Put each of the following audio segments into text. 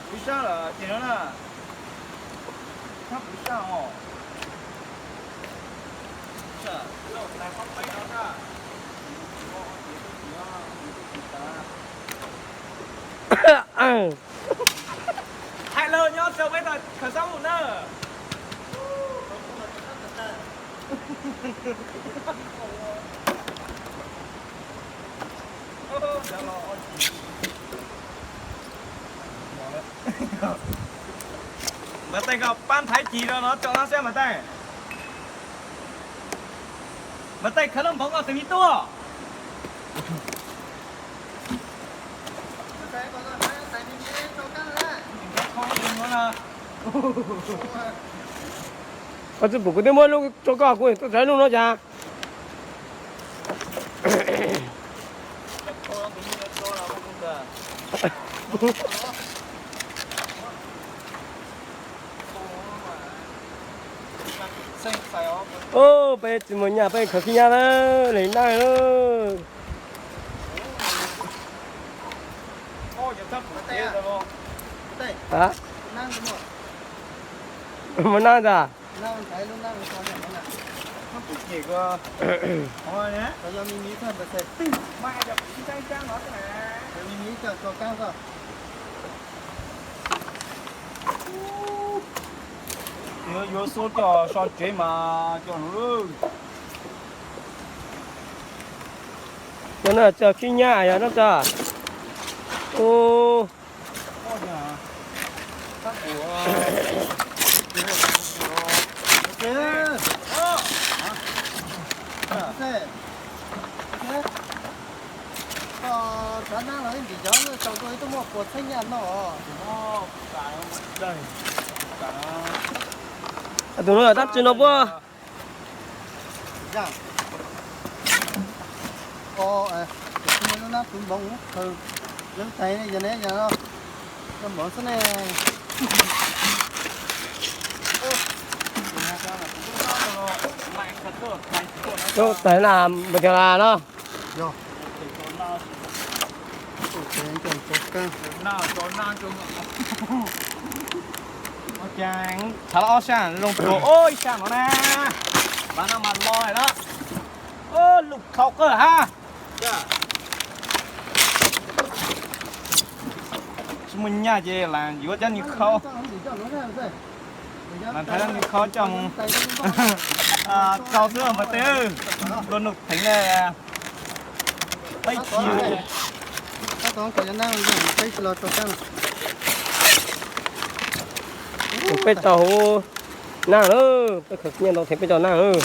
Kuv sab lawm ces no na. Sab kuv sab os. Hais lus nyob zoo peb tau khawv xab mus na. Mas tej ko pab thaiv cig rau no tso no xwb mas tej. Mas tej khawv lub npoov ko tus me tub. Koj tsis pum kuv twb muab lub rau koj, kuv tuaj txais lub no cas. Peb tsis muaj nyaj peb khawv khib nyab lawm, li naj lawm. Mus naj ntag. Yuav xub coj so tsev mas coj no. Cov no cov khib nyab yog no cov. Tus no tab tsi no puab. Tais na npawg tiag las no. Thav ob sab zoo tuag ib sab no na. Mas no mas lo lawm. Lug khau qawj hab. Tsis muaj nyaj ces lam yuav cov nws khau. Lam thaiv nws khau coj mus rau xwb mas tej. Luag nuj theev na. Peb tsis Peb tau hauv naj lawm, peb khawv nyiaj ntau thiab peb tau naj lawm.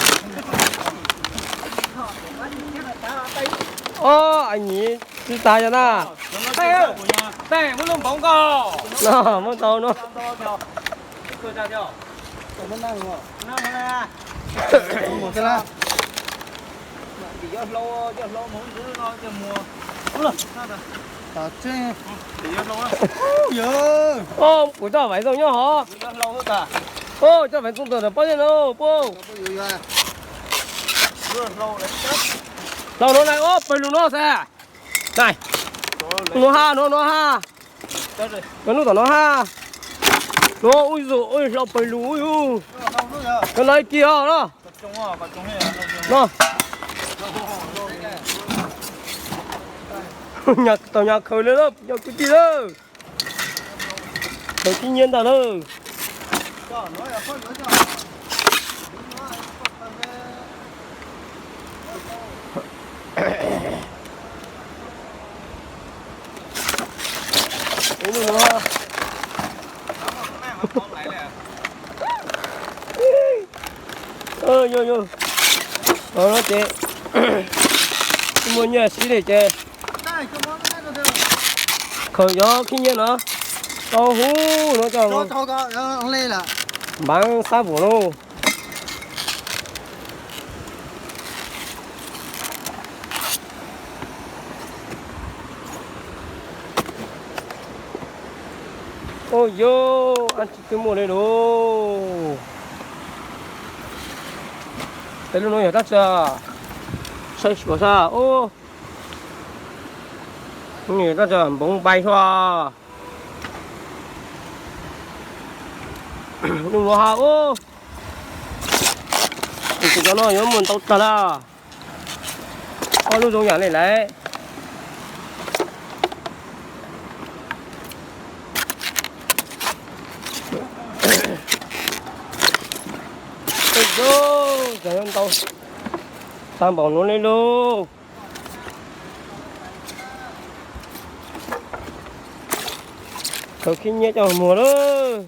Ob, a nyis tsis tas yog na. Tej muab lub npoov ko. No muab tau no. Kuv coj vaiv zoo nyob hov. Coj vaiv zoo tawm pob zeb no puab. Hlau no na, ob pawg lug no xav. Nai, no ha, no no ha. No nub tom no ha. No ub yus, hlau pawg lug ub yus. No no ib kis os no. No. Tau nyag khaws li lawm, yog kwv tij lawm. Tau tib nyiab ntag lawm. Yog yog, no ces tsis muaj nyiaj siv li ces khaws cov khib nyiab no rau hauv no coj npaj sab vum lauj. Ua yog, ab tsi twb muaj li lauj. Tej lub no yog dab tsi? Saib xyuas sab. Ub, yog dab tsi? Npoov npai sua. Nug los ha ub. Tus cov no yuav muaj ntau tag lawm. Ob lub zoo yam li lawm. Ub, cov yuav ntau tag npaum no li lauj. Tau khib nyiab coj muag lauj.